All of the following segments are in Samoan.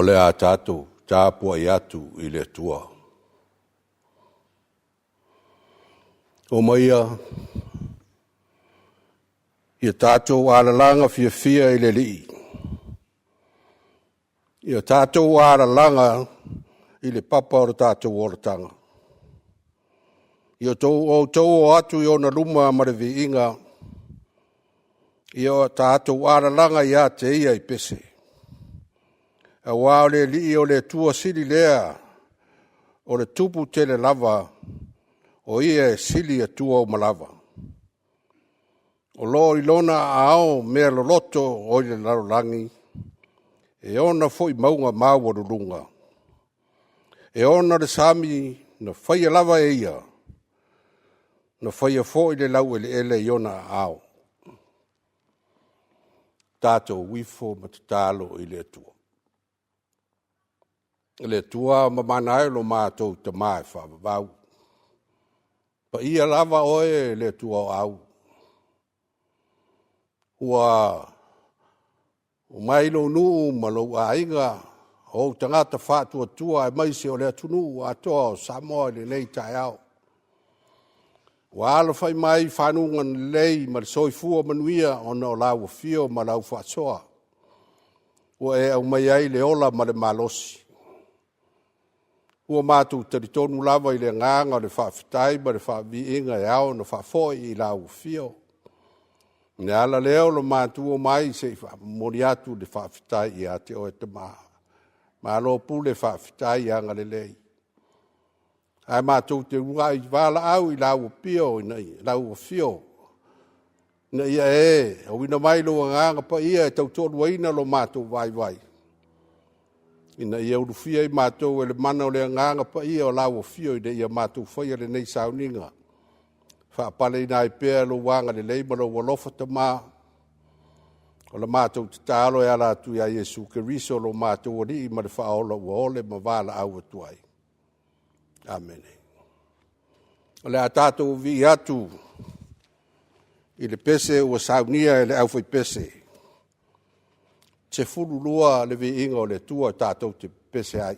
O le a tatou tapuai atu i le Atua. Omaia, ia tatou alalaga fiafia i le Alii, ia tatou alalaga i le papa o le tatou olataga. Ia outou o atu i ona luma ma le viiga, ia o tatou alalaga ia te Ia i pese. Aua o le Alii o le Atua sili lea, o le Tupu tele lava, o Ia e sili Atua uma lava. O lo o i Lona aao mea loloto o i le lalolagi, e ona foi mauga maualuluga. E ona le sami na faia lava e Ia, na faia foi le laueleele i ona aao. Tatou ifo ma tatalo i le Atua. Le Atua mamana e lo matou Tama e faavavau, paia lava oe le Atua o Au, ua omai lou nuu ma lou aiga, o ou tagata faatuatua aemaise o le atunuu atoa o Samoa i lenei taeao. Ua alafai mai i fanuga lelei ma le soifua manuia ona o lau afio ma lau faasoa ua e aumaia ai le ola ma le malosi. Ua matou talitonu lava i le agaga o le faafetai ma le faaviiga e ao ona faafoi i lau afio. O le ala lea o le matou omai se i momoli atu le faafetai ia te oe Tama. Malo pule faafetai agalelei. Ae matou te uluai valaau i lau afio ina ia e auina mai lou Agaga Paia e tautoaluaina lo matou vaivai, ina ia ulufia i matou e le mana o le Agaga Paia o lau Afio ina ia matou faia lenei sauniga. E faapaleina ai pea lou agalelei ma lou alofa Tama. O le matou tatalo e ala atu ia Iesu Keriso lo matou Alii ma le Faaola ua ole ma valaau atu ai. Amene. O le a tatou vivii atu i le pese ua saunia e le aufaipese, 12 le viiga o le Atua tatou te pepese ai.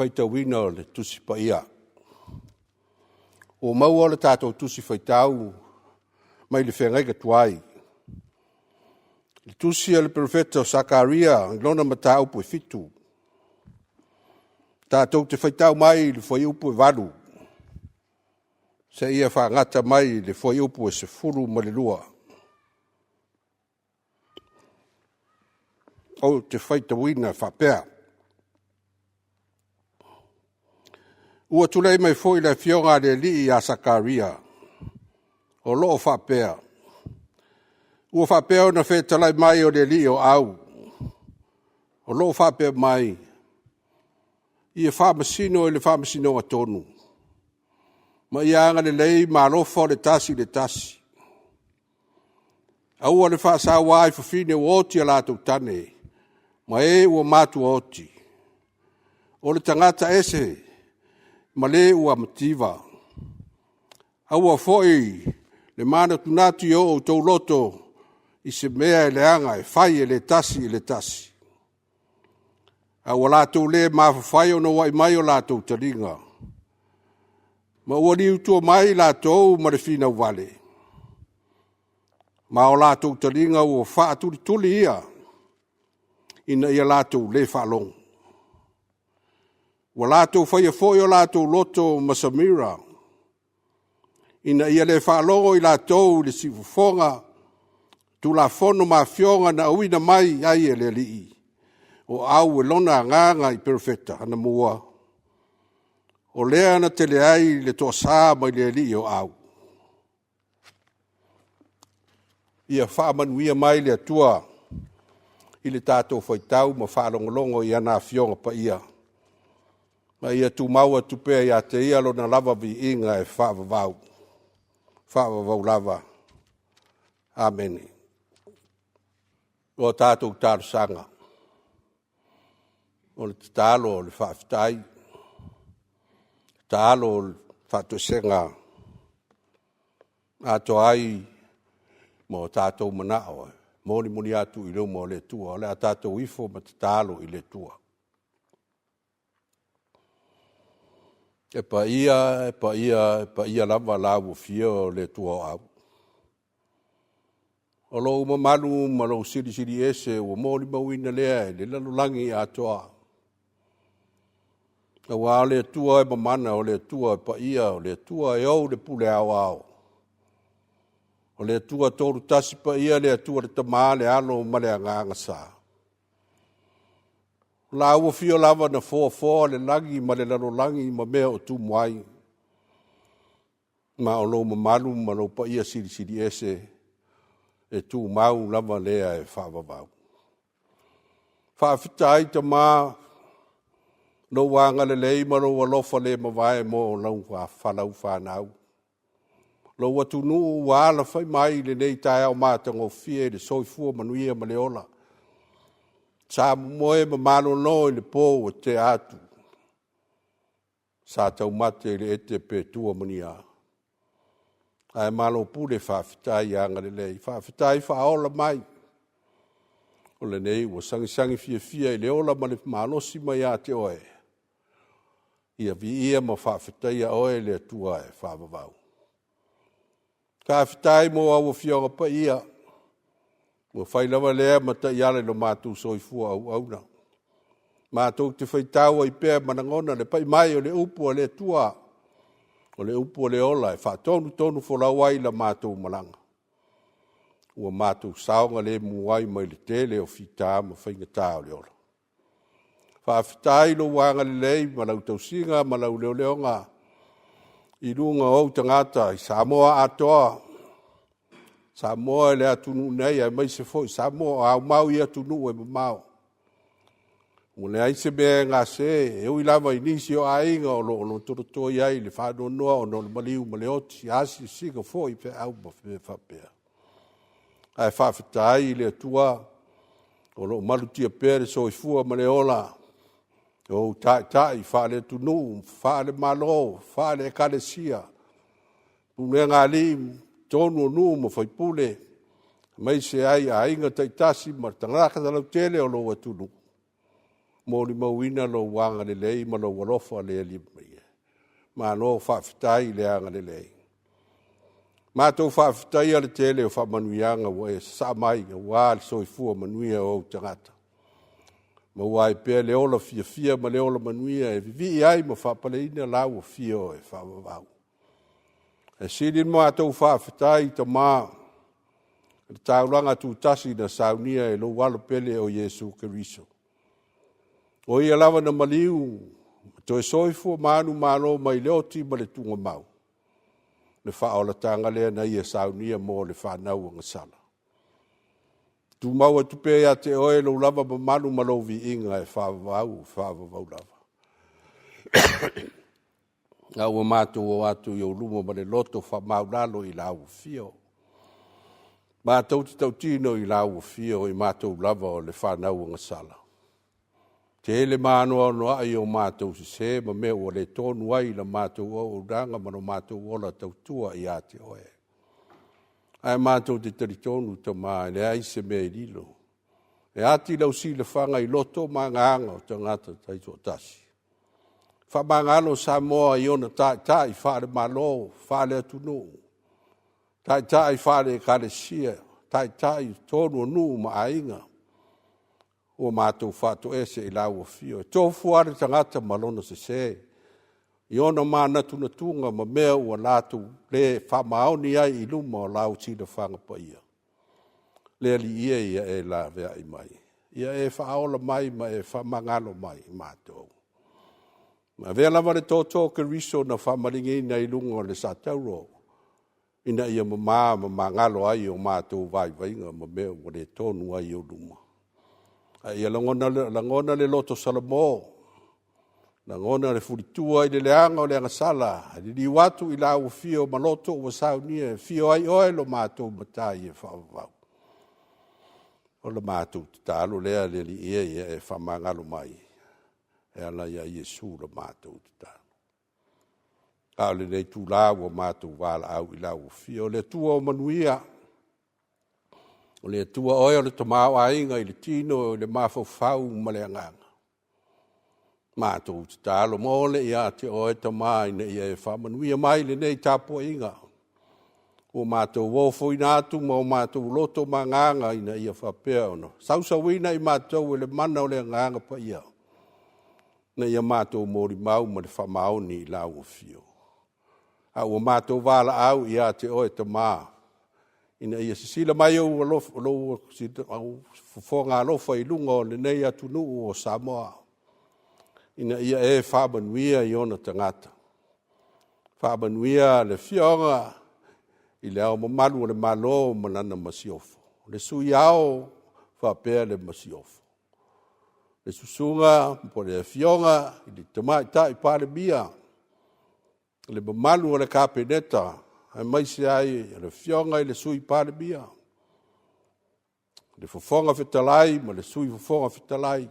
faitauina o le Tusi Paia. Ua maua le tatou Tusi Faitau mai le feagaiga tuai. Le tusi a le Perofeta o Sakaria i lona mataupu e 7. Tatou te faitau mai i le fuaiupu e 8 seia faagata mai i le fuaiupu e 12. Ou te faitauina e faapea, Ua tulai mai foi le Afioga a le Alii ia Sakaria o lo o faapea, ua faapea ona fetalai mai o le Alii o Au, o lo o faapea mai, ia faamasino i le faamasinoga tonu, ma ia agalelei ma alofa o le tasi i le tasi. Aua le faasaua i fafine ua oti a latou tane, ma e ua matuaoti. O le tagata ese ma le ua mativa. Aua foi le manatunatu i o outou loto i se mea leaga e fai e le tasi i le tasi, a ua latou le mafafai ona ua'i mai o latou taliga, ma ua liutua mai latou ma le finau vale, ma o latou taliga ua faatulituli ia ina ia latou le faalogo. Ua latou faia foi o latou loto ma samira, ina ia le faalogo i latou i le siufofoga, Tulafono ma Afioga na auina mai ai e le Alii o Au e Lona Agaga i Perofeta anamua, o lea na tele ai le toasa mai le Alii o Au. Ia faamanuia mai le Atua i le tatou faitau ma faalogologo i ana Afioga Paia, ma ia tumau atu pea ia te Ia Lona lava viiga e faavavau, faavavau lava. Amene. O a tatou talosaga, o le tatalo o le faafetai, tatalo o le faatoesega atoa ai ma o tatou manao e molimoli atu i luma o le Atua. O le a tatou ifo ma tatalo i le Atua. E paia, e paia, e paia lava lau Afio le Atua o Au. O lou mamalu ma lou silisili ese ua molimauina lea i le lalolagi atoa. Aua o le Atua e mamana, o le Atua e paia, o le Atua e ou le pule aoao, o le Atua Tolu Tasi Paia, le Atua le Tama, le Alo ma le Agaga Sa. O lau Afio lava na foafoa le lagi ma le lalolagi ma mea o tumu ai, ma o lou mamalu ma lou paia silisili ese e tumau lava lea e faavavau. Faafetai Tama, lou agalelei ma lou alofa le mavae mo lau fanau, lou atunuu ua alafai mai i lenei taeao matagofie i le soifua manuia ma le ola. Sa momoe ma malolo i le po ua tea atu, sa taumate i le ete pe tua ma ni a, ae malo pule faafetai agalelei, faafetai faaola mai. O lenei ua sagisagi fiafia i le ola ma le malosi mai ia te oe. Ia viia ma faafetaia oe le Atua e faavavau. Faafetai mo au Afioga Paia, ua fai lava lea ma taiala i lo matou soifua auauna. Matou te faitau ai pea ma lagona le pai mai o le upu a le Atua, o le upu o le ola e faatonutonufolau ai la matou malaga, ua matou saogalemu ai mai le tele o fita ma faigata o le ola. Faafetai i lou agalelei ma lau tausiga ma lau leoleoga i luga o ou tagata i Samoa atoa, Samoa i le atunuu nei aemaise foi Samoa o aumau i atunuu e mamao. Ua leai se mea e gase, e ui lava i nisi o aiga o lo o lotoloto i ai le faanoanoa ona o le maliu ma le oti, asiasiga foi i feau ma mea faapea. Ae faafetai i le Atua o lo o malutia pea le soifua ma le ola o ou taitai faale-atunuu, faale-Malo, faale-Ekalesia, pulega a alii i totonu o nuu ma faipule, aemaise ai aiga taitasi ma tagata lautele o lou atunuu. Molimauina lou agalelei ma lou alofa le Alii Paia. Malo faafetai i le agalelei. Matou faafetaia le tele o faamanuiaga ua e sasaa mai aua le soifua manuia o ou tagata. Maua ai pea le ola fiafia ma le ola manuia e vivii ai ma faapaleina lau afio e faavavau. E sili le matou faafetai Tama i le taulaga tutasi na saunia e lou Alo pele o Iesu Keriso. O ia lava na maliu ma toe soifua manumalo mai le oti ma le tuugamau, le faaolataga lea na ia saunia mo le fanau agasala. Tumau atu pea ia te oe lou lava mamalu ma lou viiga e faavavau, e faavavau lava. A ua matou o atu i ou luma ma le loto faamaualalo i lau afio. Matou te tautino i lau afio, o matou lava o le fanau agasala. Tele ma anoanoai o matou sese ma mea ua le tonu ai la matou auaunaga ma lo matou ola tautua ia te oe. Ae matou te talitonu Tama e leai se mea e lilo, e ati lau silafaga i loto ma agaga o tagata taitoatasi. Faamagalo Samoa i ona taitai faale-Malo, faale-atunuu, taitai faale-Ekalesia, taitai i totonu o nuu ma aiga, ua matou faatoese i lau afio. E tofu lava le tagata ma lona sese i ona manatunatuga ma mea ua latou le faamaoni ai i luma o lau silafaga paia. Le Alii e, ia e laveai mai, ia e faaola mai ma e faamagalo mai i matou. Avea lava le tootoo o Keriso na faamaligaina i luga o le satauro ina ia mama ma magalo ai o matou vaivaiga ma mea ua le tonu ai i ou luma. A ia lagona, lagona le loto salamo, lagona le fulitua i le leaga o le agasala, e liliu atu i lau afio ma loto ua saunia e afio ai oe lo matou Matai e faavavau. O le matou tatalo lea le Alii e, ia e faamagalo mai e ala ia Iesu la matou tatalo. A o lenei itula ua matou valaau i lau afio, le Atua o manuia, o le Atua oe o le tamaoaiga i le tino, i le mafaufau ma le agaga. Matou tatalo moole ia te oe Tama ina ia e faamanuia mai lenei tapuaiga ua matou ofoina atu ma o matou loto ma agaga ina ia faapea ona sausuina i matou e le mana o le Agaga Paia, ina ia matou molimau ma le faamaoni i lau afio. A ua matou valaau ia te oe Tama, ina ia sisila mai ou alofa, lou fofoga alofa i luga o lenei atunuu o Samoa, ina ia e faamanuia i ona tagata. Faamanuia le Afioga i Le Ao Mamalu o le Malo ma lana Masiofo, le Sui Ao faapea le Masiofo, le Susuga po o le Afioga i le Tamaitai Palemia, le mamalu o le Kapeneta, aemaise ai le Afioga i le Sui Palemia, le Fofoga Fetalai ma le Sui Fofoga Fetalai.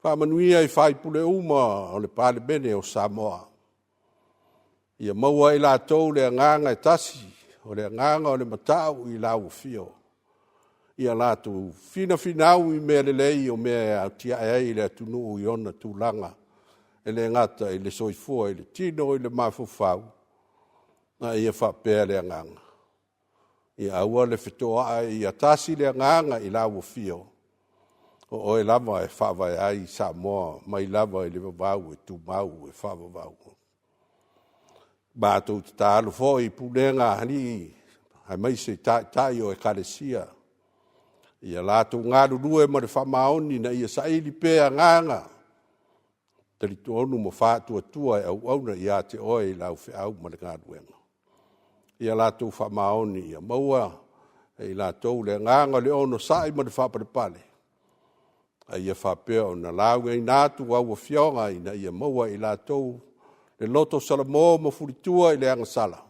Faamanuia i sui usufono uma o le Palemene o Samoa, ia maua e i latou le agaga e tasi, o le agaga o le matau i lau afio, ia latou finafinau i mea lelei o mea e atiae ai le atunuu i ona tulaga, e le gata i le soifua i le tino i le mafaufau, a ia faapea le agaga, ia aua le fetoai, ia tasi le agaga i lau afio, o oe lava e faavae ai Samoa mai lava i le vavau e tumau e faavavau. Matou tatalo foi i pulega a alii aemaise taitai o ekalesia, ia latou galulue ma le faamaoni ina ia saili pea agaga talitonu ma faatuatua e auauna ia te oe i lau feau ma le galuega. Ia latou faamaoni ia maua e i latou le agaga o le onosai ma le faapalepale, a ia faapea ona laugaina atu au afioga ina ia maua e i latou le loto salamo ma fulitua i le agasala,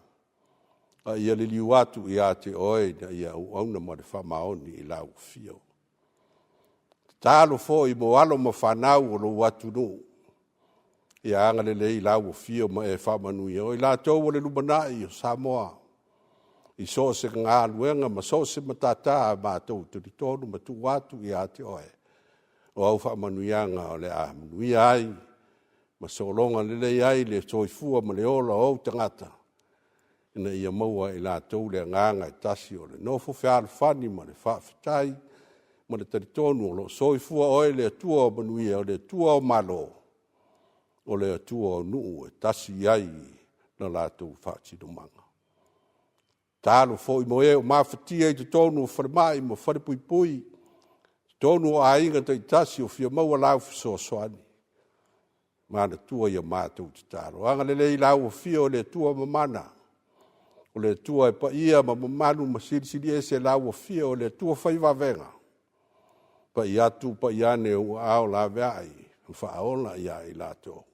a ia liliu atu ia te oe ina ia auauna ma le faamaoni i lau afio. Tatalo foi mo alo ma fanau o lou atunuu, ia agalelei i lau afio ma e faamanuia, o i latou o le lumanai o Samoa i so o se galuega ma so o se matata matou te talitonu ma tuu atu ia te oe. O au faamanuiaga o le a manuia ai ma sologa lelei ai le soifua ma le ola o ou tagata, ina ia maua e i latou le agaga e tasi o le nofo fealofani ma le faafetai ma le talitonu o lo o soifua Oe le Atua o manuia, o le Atua o Malo, o le Atua o nuu e tasi i ai lo latou faasinomaga. Tatalo foi mo e o mafatia i totonu o falemai ma falepuipui, totonu o aiga taitasi o fia maua lau fesoasoani, manatua i a matou tatalo. Agalelei i lau Afio le Atua mamana, o le Atua e paia ma mamalu ma silisili ese lau Afio o le Atua fai vavega, pai atu pai ane i ou aao laveai ma faaola ia i latou.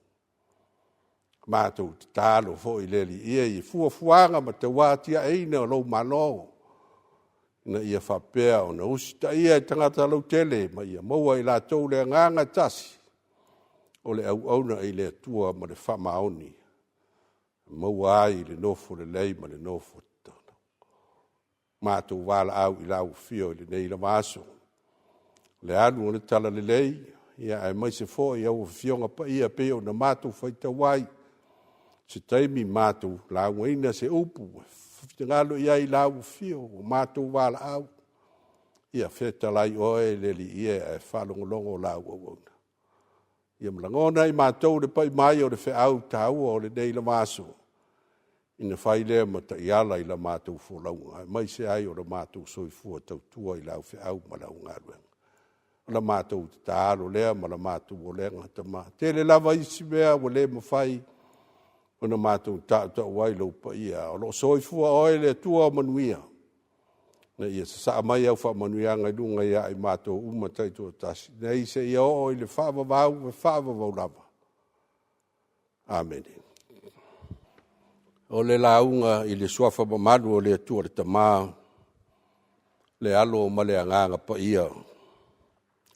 Matou tatalo foi le Alii e i fuafuaga ma tauatiaeina o lou Malo, ina ia faapea ona usitaia e tagata lautele ma ia maua e i latou le agaga e tasi, o le auauna i le Atua ma le faamaoni, e maua ai le nofo lelei ma le nofo matou valaau i lau Afio i lenei lava aso, le alu o le talalelei, aemaise foi au Afioga Paia e pei ona matou faitau ai, se taimi matou laugaina se upu e finagalo i ai lau Afio ua matou valaau, ia fetalai Oe le Alii e ae faalogologo lau auauna. Ia ma lagona e i matou le pai mai o le feau taua o lenei lava aso, ona fai lea ma taiala i la matou folauga, aemaise ai o le matou soifua tautua i lau feau ma lau galuega. O la matou tatalo lea ma la matou olega Tama. E tele lava isi mea ua le mafai ona matou tautau ai lou paia, a o lo o soifua Oe le Atua o manuia, ina ia sasaa mai au faamanuiaga i luga ia i matou uma taitoatasi, nei seia oo i le faavavau e faavavau lava. Amene. O le lauga i le Suafa mamalu o le Atua le Tama, le Alo ma le Agaga Paia.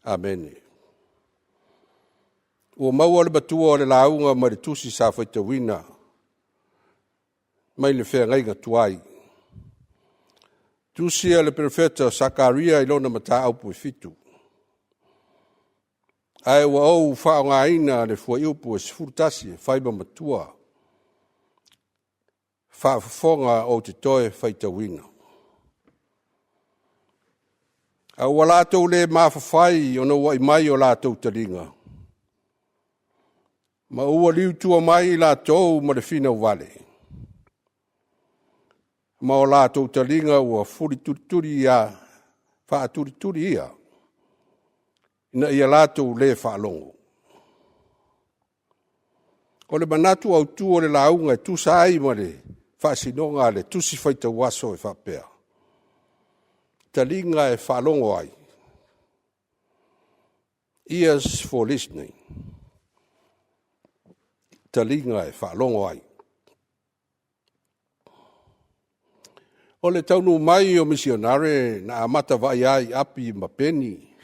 Amene. Ua maua le matua o le lauga mai le tusi sa faitauina mai le feagaiga tuai, tusi a le Perofeta o Sakaria i lona mataupu e 7, ae ua ou faaaogaina le fuaiupu e 11 e fai ma matua faafofoga ou te toe faitauina. A ua latou le mafaufai i ona mai o latou taliga, ma ua liutua mai i latou ma le finauvale, ma o latou taliga ua faatulituli ia, ina ia latou le faalogo. O le manatu autu o le lauga e tusa ai ma le faasinoga a le Tusi Faitau Aso e faapea, taliga e faalogo ai, ears for listening, taliga e faalogo ai. O le taunuu mai o misionare na amata vaaia ai api ma peni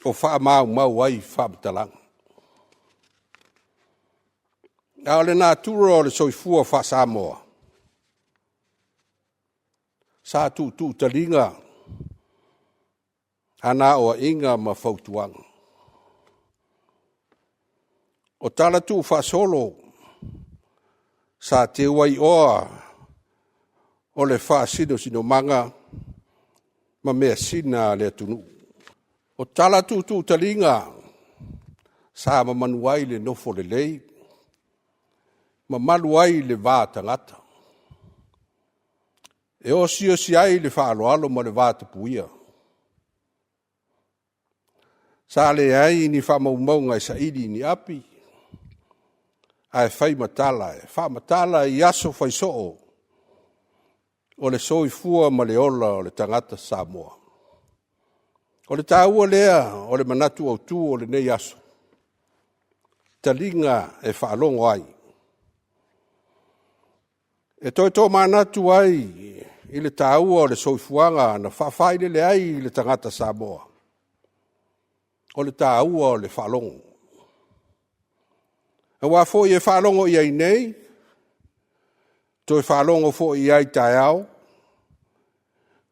o faamaumau ai faamatalaga. A o le natura o le soifua faa-Samoa, sa tuutuu taliga ana aoaiga ma fautuaga. O tala tuufaasolo sa teu ai oa o le faasinosinomaga ma measina a le atunuu. O tala tuutuu taliga sa mamanu ai le nofo lelei, mamalu ai le va tagata, e osiosi ai le faaaloalo ma le vatapuia. Sa leai ni faamaumauga e saili i ni api, ae fai ma tala e faamatala i aso fai soo o le soifua ma le ola o le tagata Samoa. O le taua lea o le manatu autu o lenei aso, taliga e faalogo ai. E toe tomanatu ai i le taua o le soifuaga na faafailele ai le tagata Samoa, o le taua o le faalogo. Aua foi e faalogo i ai nei, toe faalogo foi i ai taeao,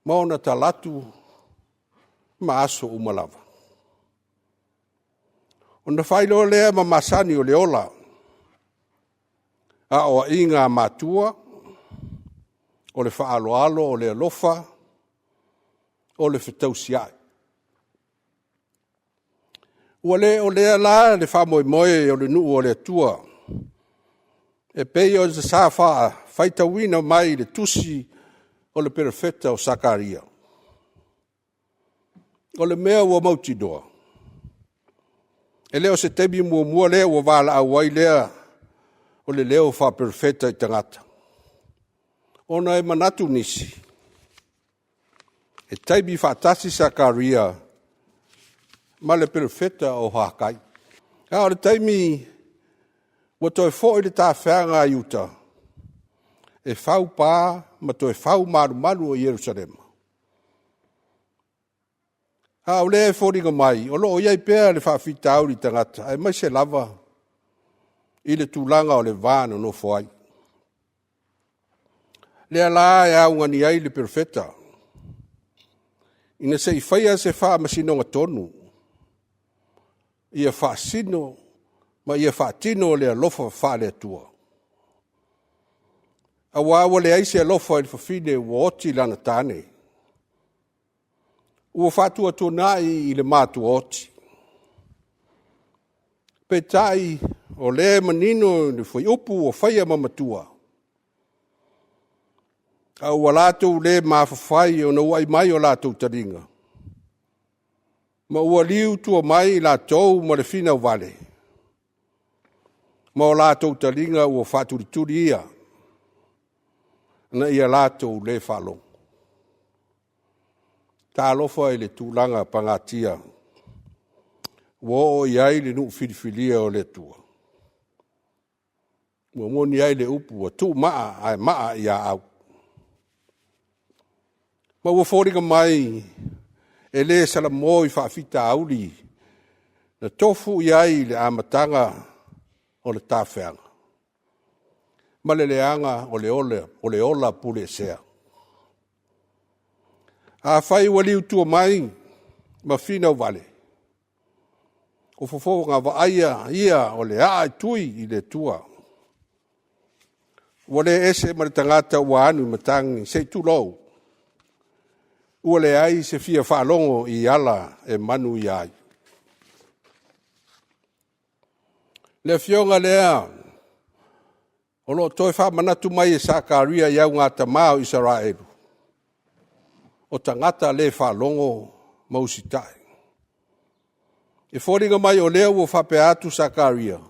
ma ona talaatu ma aso uma lava. Ona faailoa lea ma masani o le ola, aoaiga a matua, o le faaaloalo, o le alofa, o le fetausiai. Ua le o lea la le faamoemoe o le nuu o le Atua e pei ona sa faitauina mai i le tusi o le Perofeta o Sakaria. O le mea ua mautinoa, e le o se taimi muamua lea ua valaau ai lea o le leo faaperofeta i tagata, ona e manatu nisi, e taimi faatasi Sakaria ma le Perofeta o Hakai. A o le taimi ua toe foi le tafeaga a Iuta e fau pa ma toe fau malumalu o Ierusalema, a o lea e foliga mai o lo o i ai pea le faafitauli i tagata, aemaise lava i le tulaga o le va nonofo ai. O lea la e augani ai le Perofeta, ina se i faia se faamasinoga tonu, ia faasino ma ia faatino le alofa faale-Atua. Aua ua leai se alofa i le fafine ua oti lana tane, ua faatuatuanai i le matuaoti. Peitai o lea e manino i le fuaiupu ua faia ma matua, a ua latou le mafafai ona uai mai o latou taliga, ma ua liutua mai i latou ma le finau vale, ma o latou taliga ua faatulituli ia, ina ia latou le faalogo. Talofa i le tulaga pagatia ua oo i ai le nuu filifilia o le Atua. Ua moni ai le upu, ua tuumaa ae maa i aau. Ma ua foliga mai e le salamo i faafitauli na tofu i ai i le amataga o le tafeaga, ma le leaga o le ola puleesea. Afai ua liutua mai ma finau vale, o fofoga vaaia ia o le aa i tui i le Atua. Ua le ese ma le tagata ua anu i matagi se i tulou, ua leai se fia faalogo i ala e manuia ai. Le Afioga lea o lo o toe faamanatu mai e Sakaria i augatama o Isaraelu, o tagata le faalogo ma usitai. E foliga mai o lea ua faapea atu Sakaria,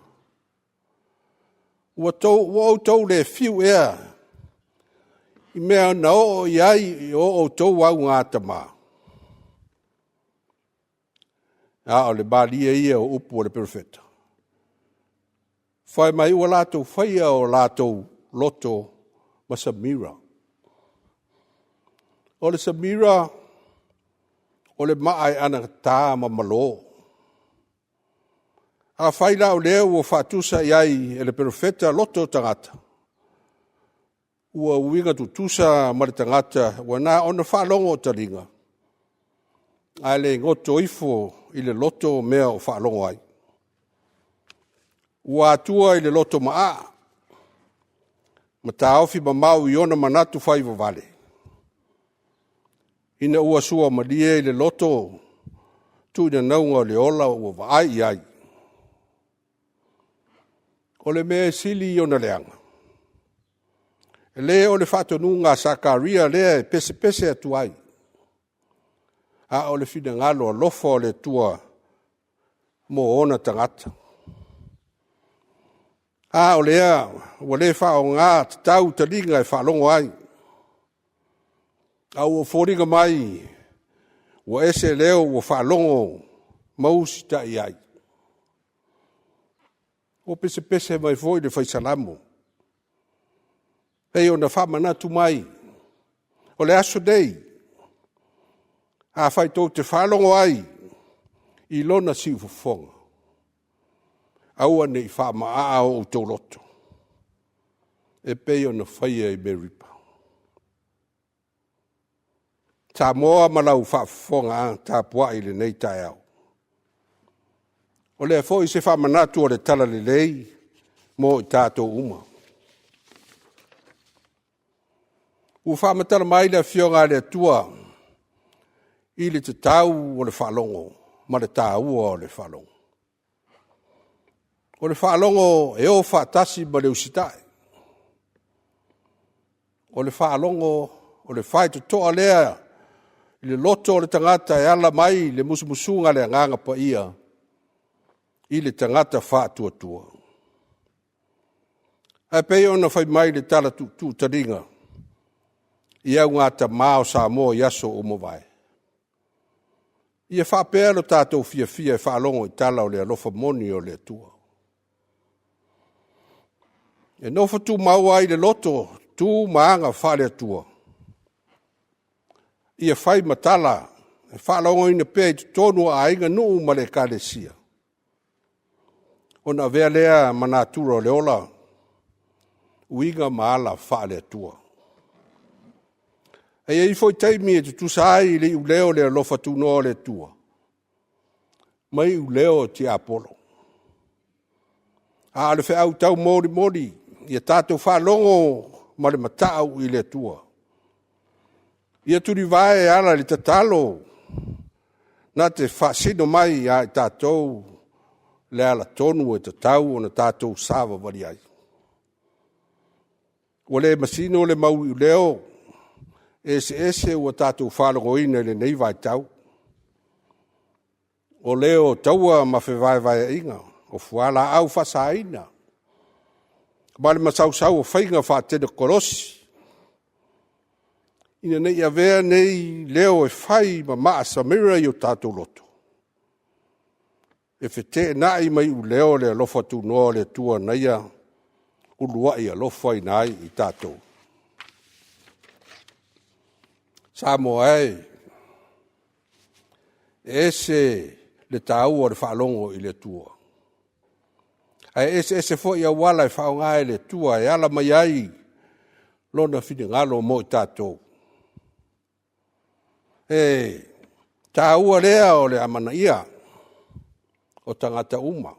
ua outou le fiu ea i mea na oo i ai o outou augatama? A o le malie ia o upu a le Perofeta, fai mai ua latou faia o latou loto ma samira. O le samira, o le maa e anagata ma malo. Afai la o lea ua faatusa i ai e le Perofeta loto o tagata, ua uiga tutusa ma le tagata ua na ona faalogo o taliga, ae le goto ifo i le loto mea o faalogo ai. Ua atua i le loto maaa ma taofi mamao i ona manatu faivavale, ina ua suamalie i le loto tuinanauga o le ola ua vaai i ai. O le mea e sili ona leaga, e le o le faatonuga a Sakaria lea e pesepese atu ai, a o le finagalo alofa o le Atua mo ona tagata. A o lea ua le faaaoga tatau taliga e faalogo ai, a ua foliga mai ua ese leo ua faalogo ma usitai i ai. Ua pesepese mai foi le Fai Salamo, e pei ona faamanatu mai, o le aso nei, afai tou te faalogo ai i lona siufofoga, aua ne i faamaaa o outou loto e pei ona faia i Meripa. Samoa ma lau faafofogaaga tapuai i lenei taeao, O lea foi se faamanatu o le Talalelei mo i tatou uma. Ua faamatala mai le Afioga a le Atua i le tatau o le faalogo ma le taua o le faalogo. O le faalogo e o faatasi ma le usitai. O le faalogo o le faitotoa lea i le loto o le tagata e ala mai le musumusuga a le Agaga Paia i le tagata faatuatua. Ae pei ona fai mai le tala tuutuu taliga i augatama o Samoa i aso ua mavae, ia faapea lo tatou fiafia e faalogo i tala o le alofa moni o le Atua. E nofo tumau ai i le loto tu ma aga faale-Atua, ia fai ma tala e faalogoina pea i totonu o aiga, nuu ma le Ekalesia, ona avea lea ma natura o le ola, uiga ma ala faale-Atua. E i ai foi taimi e tutusa ai le iuleo o le alofa tunoa o le Atua ma iuleo o tiapolo. A o le feau taumolimoli, ia tatou faalogo ma le matau i le Atua. Ia tulivae e ala i le tatalo na te faasino mai ia i tatou le alatonu e tatau ona tatou savavali ai. Ua le masino le mau iuleo eseese ua tatou faalogoina i lenei vaitau, o leo o taua ma fevaevaeaiga, o fualaau faasaina ma le masausau o faiga faatekonolosi, ina ne i avea nei leo e fai ma maasamira i o tatou loto, e feteenai ma iuleo o le alofa tunoa o le Atua na ia uluai alofaina ai i tatou. Samoa e, e ese le taua o le faalogo i le Atua, ae eseese foi auala e faaaoga e le Atua e ala mai ai Lona finagalo mo i tatou. E taua lea o le amanaia o tagata uma.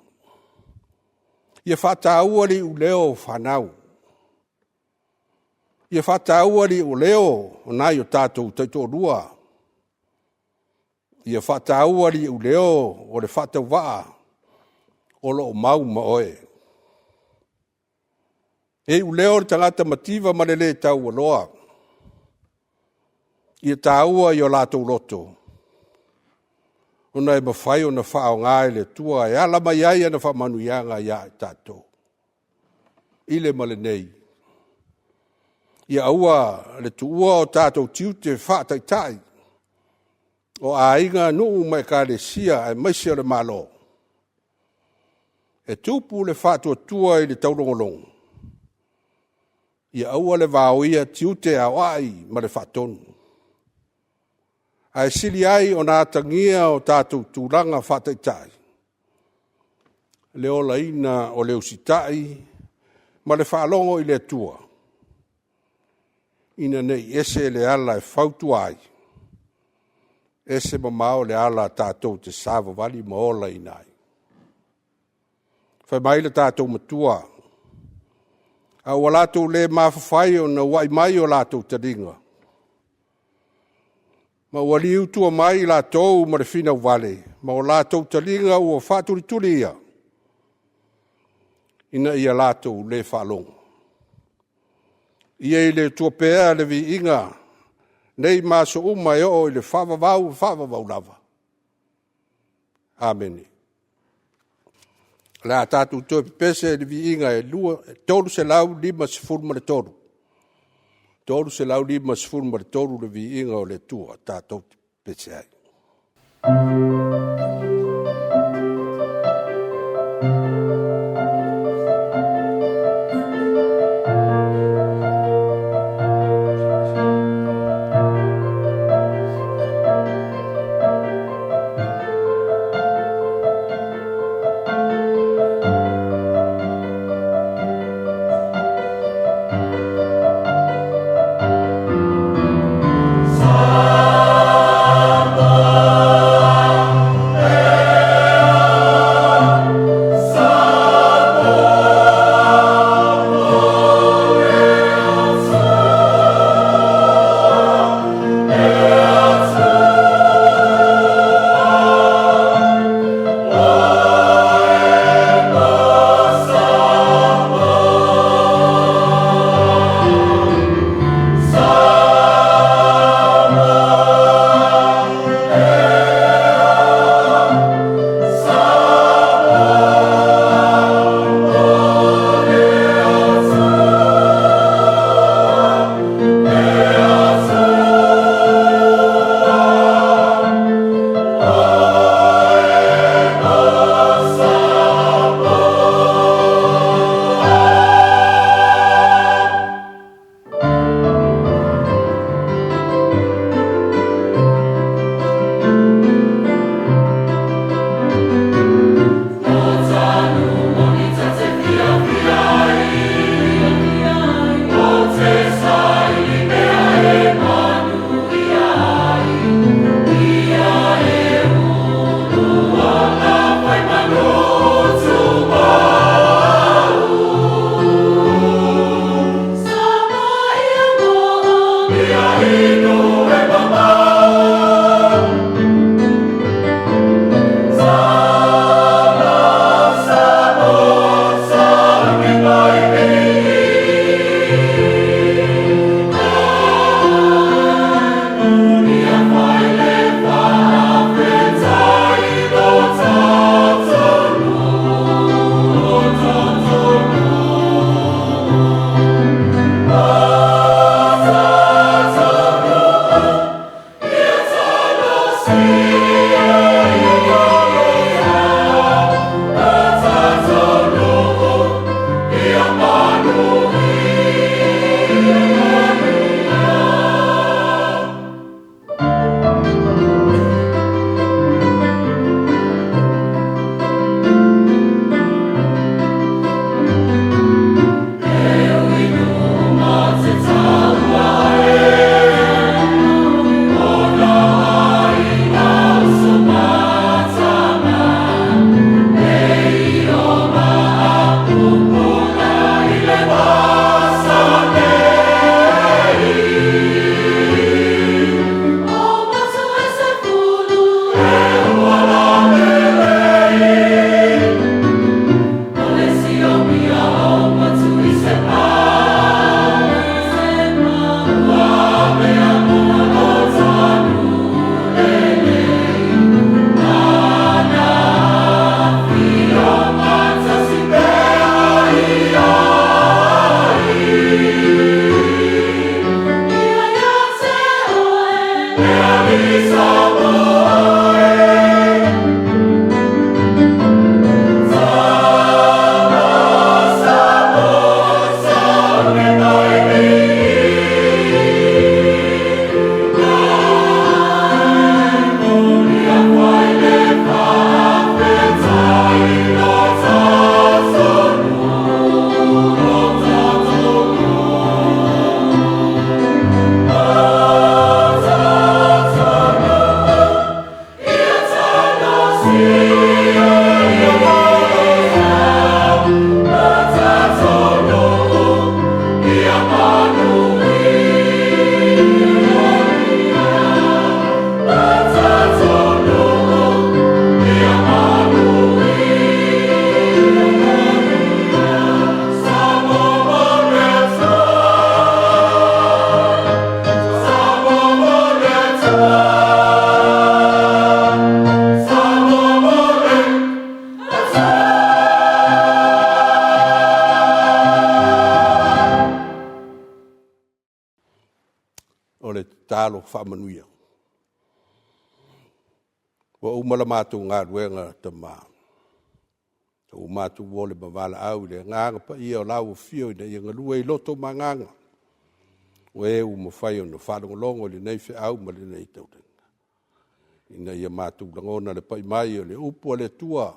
Ia faataua le iuleo o fanau, ia faataua le iuleo o nai o tatou taitoalua, ia faataua le iuleo o le faatauvaa o lo o mau ma oe. E iuleo le tagata mativa ma le le taualoa, ia taua i o latou loto, ona e mafai ona faaaoga e le Atua e ala mai ai ana faamanuiaga ia i tatou, i le ma lenei. Ia aua le tuua o tatou tiute faataitai o aiga, nuu ma ekalesia aemaise o le Malo, e tupu le faatuatua i le taulogologo, ia aua le vaoia tiute aoai ma le faatonu, ae sili ai ona atagia o tatou tulaga faataitai le olaina o le usitai ma le faalogo i le Atua, ina ne i ese le ala e fautua ai, ese mamao le ala tatou te savavali ma olaina ai. Fai mai le tatou Matua, a ua latou le mafafai ona uai mai o latou taliga, ma ua liutua mai latou ma le finauvale, ma o latou taliga ua faatulituli ia, ina ia latou le faalogo. Ia i le Atua pea le viiga nei ma aso uma e oo i le faavavau faavavau lava. Amene. O le a tatou toe pepese i le viiga e 353, 353 le viiga o le Atua tatou te pepese ai. tatalo, faamanuia. Ua uma la matou galuega Tama, ua matou o le valaau i le Agaga Paia o lau afio ina ia galue i loto ma agaga o e ua mafai ona faalogologo i lenei feau ma lenei tautalaga, ina ia matou lagona le pai mai o le upu a le Atua,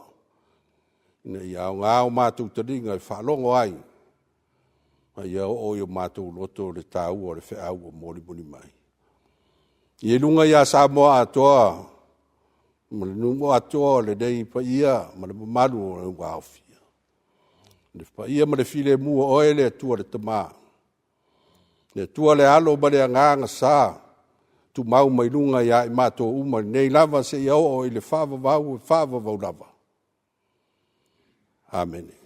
ina ia aoga o matou taliga e faalogo ai, ma ia oo i o matou loto le taua o le feau ua molimoli mai. Ia i luga ia Samoa atoa ma le nuu atoa o lenei paia ma le mamalu o ua aofia, le paia ma le filemu o oe le Atua le Tama, le Atua le Alo ma le Agaga Sa, tumau mai luga ia i matou uma nei lava seia oo i le faavavau e faavavau lava. Amene.